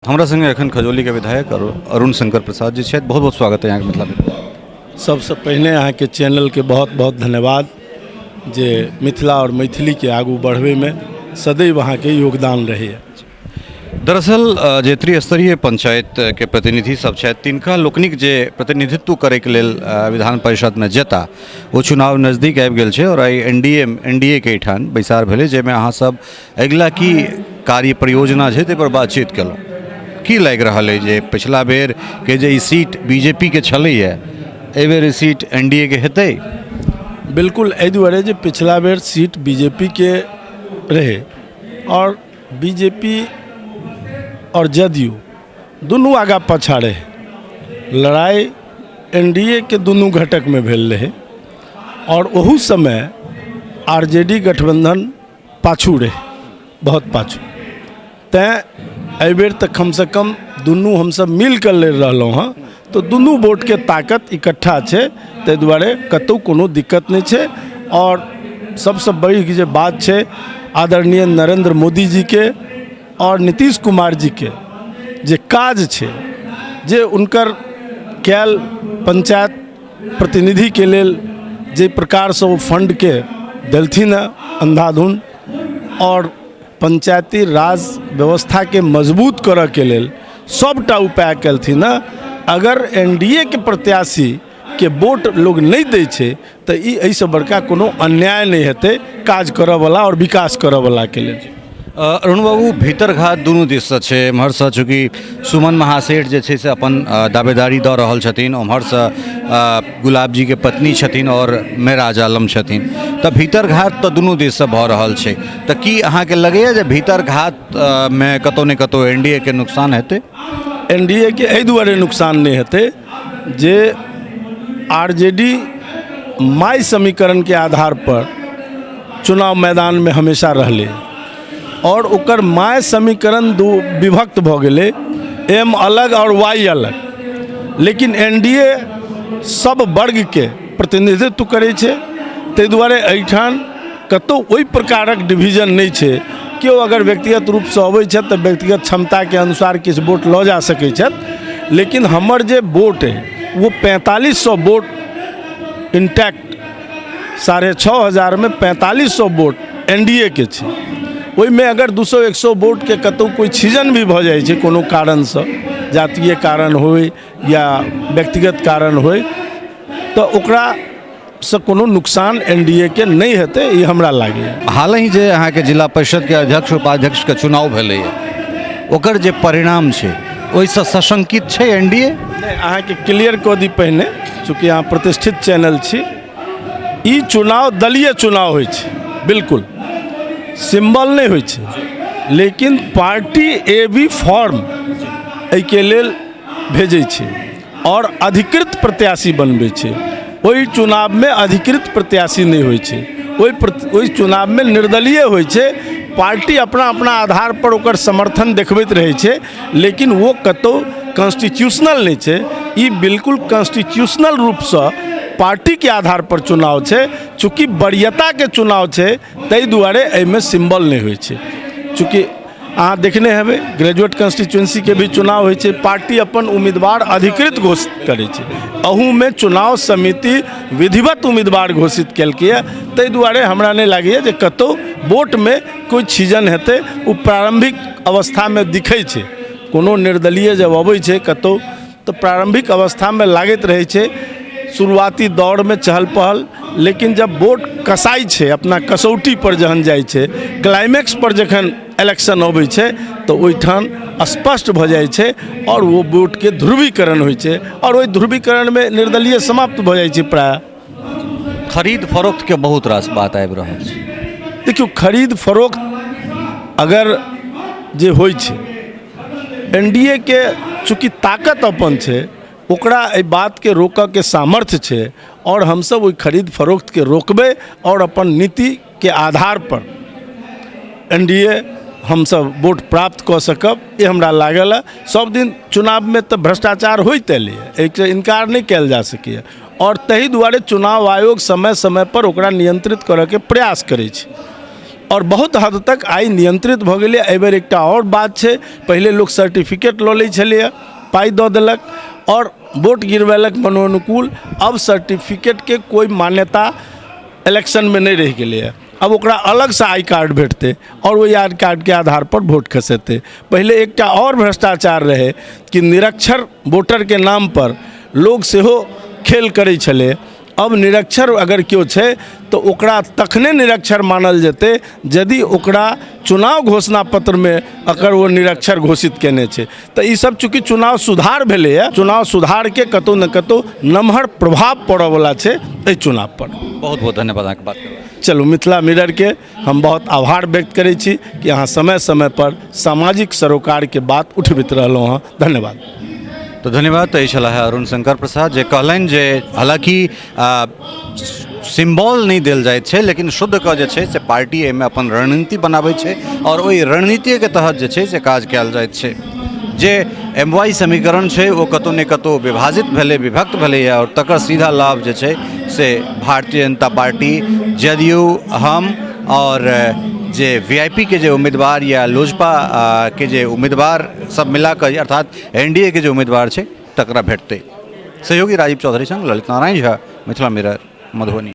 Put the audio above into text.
हमरा संगे एखन खजौलीके विधायक अरुण शंकर प्रसाद जी छथि। बहुत बहुत स्वागत है अहाँके मिथिला में। सबसँ पहिने अहाँके चैनलके बहुत बहुत धन्यवाद जे मिथिला आओर मैथिलीके आगू बढ़बैमे सदैव अहाँके योगदान रहैए। दरअसल जे त्रिस्तरीय पंचायतके प्रतिनिधि सब छथि तिनका लोकनिक जे प्रतिनिधित्व करैके लेल विधान परिषदमे जेता ओ चुनाव नजदीक आबि गेल छै और आइ N D A N D A के एहिठाम बैसार भेलै जाहिमे अहाँ सब अगिला की कार्य परियोजना छै ताहिपर बातचीत केलहुँ। की लागि रहल अइ जे पछिला बेरके जे ई सीट बी जे पी के छलैए एहिबेर ई सीट एन डी ए के हेतै? बिल्कुल, एहि दुआरे जे पिछला बेर सीट बी जे पी के रहै आओर बी जे पी आओर जदयू दुनू आगाँ पाछाँ रहै। लड़ाइ एन डी ए के दुनू घटकमे भेल रहै आओर ओहू समय आर जे डी गठबन्धन पाछू रहै, बहुत पाछू। तैँ एहिबेर तऽ कमसँ कम दुनू हमसभ मिलि कऽ लड़ि रहलहुँ हँ, तऽ दुनू वोटके ताकत इकट्ठा छै, ताहि दुआरे कतहु कोनो दिक्कत नहि छै। आओर सबसँ पैघ जे बात छै, आदरणीय नरेन्द्र मोदीजीके आओर नीतीश कुमार जीके जे काज छै, जे हुनकर कयल पंचायत प्रतिनिधिके लेल जाहि प्रकारसँ ओ फण्डके देलथिन हँ अन्धाधुन, आओर पंचायती राज व्यवस्थाके मजबूत करऽके लेल सबटा उपाय केलथिन हँ। अगर एन डी ए के प्रत्याशीके वोट लोग नहि दै छै तऽ ई एहिसँ बड़का कोनो अन्याय नहि हेतै काज करऽवला आओर विकास करऽवलाके लेल। अरुण बाबू, भीतर घात दुनू दिससँ छै। एम्हरसँ चूँकि सुमन महासेठ जे छै से अपन दावेदारी दऽ रहल छथिन, ओम्हरसँ गुलाबजीके पत्नी छथिन आओर मेराज आलम छथिन, तऽ भीतर घात तऽ दुनू दिससँ भऽ रहल छै। तऽ की अहाँके लगैए जे भीतर घातमे कतहु ने कतहु एन डी ए के नुकसान हेतै? एन डी ए के एहि दुआरे नुकसान नहि हेतै जे आर जे डी my समीकरणके आधारपर चुनाव मैदानमे हमेशा रहलै आओर ओकर my समीकरण दू विभक्त भऽ गेलै, एम अलग आओर वाई अलग। लेकिन एन डी ए सब वर्गके प्रतिनिधित्व करै छै, ताहि दुआरे एहिठाम कतहु ओहि प्रकारक डिवीजन नहि छै। केओ अगर व्यक्तिगत रूपसँ अबै छथि तऽ व्यक्तिगत क्षमताके अनुसार किछु वोट लऽ जा सकै छथि, लेकिन हमर जे वोट अइ ओ 4500 वोट इंटैक्ट, 6500मे 4500 वोट एन डी ए के छै। ओहिमे अगर 200 100 वोटके कतहु कोइ छीजन भी भऽ जाइ छै कोनो कारणसँ, जातीय कारण होइ या व्यक्तिगत कारण होइ, तऽ ओकरासँ कोनो नुकसान एन डी ए के नहि हेतै, ई हमरा लागैए। हालहि जे अहाँके जिला परिषदके अध्यक्ष उपाध्यक्षके चुनाव भेलैए ओकर जे परिणाम छै ओहिसँ सशंकित छै एन डी ए? नहि, अहाँके क्लियर कऽ दी पहिने, चूँकि अहाँ प्रतिष्ठित चैनल छी, ई चुनाव दलीय चुनाव होइ छै, बिल्कुल सिम्बल नहि होइ छै, लेकिन पार्टी ए बी फॉर्म एहिके लेल भेजै छै आओर अधिकृत प्रत्याशी बनबै छै। ओहि चुनावमे अधिकृत प्रत्याशी नहि होइ छै, ओहि चुनावमे निर्दलीय होइ छै। पार्टी अपना अपना आधारपर ओकर समर्थन देखबैत रहै छै, लेकिन ओ कतहु कॉन्स्टिट्यूशनल नहि छै। ई बिल्कुल कॉन्स्टिट्यूशनल रूपसँ पार्टीके आधारपर चुनाव छै। चूँकि वरीयताके चुनाव छै ताहि दुआरे एहिमे सिम्बल नहि होइ छै। चूँकि अहाँ देखने हेबै ग्रेजुएट कॉन्स्टिट्यूंसीके भी चुनाव होइ छै, पार्टी अपन उम्मीदवार अधिकृत घोषित करै छै, अहूमे चुनाव समिति विधिवत उम्मीदवार घोषित केलकैए, ताहि दुआरे हमरा नहि लागैए जे कतहु वोटमे कोइ छीजन हेतै। ओ प्रारम्भिक अवस्थामे दिखै छै, कोनो निर्दलीय जब अबै छै कतहु तऽ प्रारम्भिक अवस्थामे लागैत रहै छै शुरुआती दौरमे चहल पहल, लेकिन जब वोट कसाइ छै अपना कसौटीपर जहन जाइ छै, क्लाइमेक्सपर जखन इलेक्शन अबै छै तऽ ओहिठाम स्पष्ट भऽ जाइ छै आओर ओ वोटके ध्रुवीकरण होइ छै आओर ओहि ध्रुवीकरणमे निर्दलीय समाप्त भऽ जाइ छै प्रायः। खरीद फरोख्तके बहुत रास बात आबि रहल छै। देखियौ, खरीद फरोख्त अगर जे होइ छै, एन डी ए के चूँकि ताकत अपन छै, ओकरा एहि बातके रोकऽके सामर्थ्य छै आओर हमसब ओहि खरीद फरोख्तके रोकबै आओर अपन नीतिके आधारपर एन डी ए हमसब वोट प्राप्त कऽ सकब, ई हमरा लागल हँ। सब दिन चुनावमे तऽ भ्रष्टाचार होइत एलैए, एहिके इनकार नहि कयल जा सकैए आओर ताहि दुआरे चुनाव आयोग समय समयपर ओकरा नियन्त्रित करऽके प्रयास करै छै। आओर बहुत हद तक आइ नियंत्रित भऽ गेलै। एहिबेर एकटा आओर बात छै, पहिले लोक सर्टिफिकेट लऽ लै छलैए, पाइ दऽ देलक आओर वोट गिरबेलक मनोनुकूल। अब सर्टिफिकेटके कोइ मान्यता इलेक्शनमे नहि रहि गेलैए। अब ओकरा अलगसँ I card भेटतै आओर ओहि I कार्डके आधारपर वोट खसेतै। पहिले एकटा आओर भ्रष्टाचार रहै कि निरक्षर वोटरके नामपर लोक सेहो खेल करै छलै। अब निरक्षर अगर केओ छै तऽ ओकरा तखने निरक्षर मानल जेतै यदि ओकरा चुनाव घोषणा पत्रमे अगर ओ निरक्षर घोषित केने छै। तऽ ईसब चूँकि चुनाव सुधार भेलैए, चुनाव सुधारके कतहु ने कतहु नमहर प्रभाव पड़ऽवला छै एहि चुनावपर। बहुत बहुत धन्यवाद अहाँके बात करबाक। चलू, मिथिला मिररके हम बहुत आभार व्यक्त करै छी कि अहाँ समय समयपर सामाजिक सरोकारके बात उठबैत रहलहुँ हँ। धन्यवाद। तऽ धन्यवाद। तऽ ई छलाह अरुण शंकर प्रसाद जे कहलनि जे हालाँकि सिम्बॉल नहि देल जाइत छै, लेकिन शुद्ध कऽ जे छै से पार्टी एहिमे अपन रणनीति बनाबै छै आओर ओहि रणनीतिके तहत जे छै से काज कयल जाइत छै। जे एम वाई समीकरण छै ओ कतहु ने कतहु विभाजित भेलै, विभक्त भेलैए आओर तकर सीधा लाभ जे छै से भारतीय जनता पार्टी, जदयू, हम आओर जे वी I P के जे उम्मीदवार या लोजपा के जे उम्मीदवार सब मिलाकऽ अर्थात एन डी ए के जे उम्मीदवार छै तकरा भेटतै। सहयोगी राजीव चौधरी संग ललित नारायण झा, मिथिला मिरर, मधुबनी।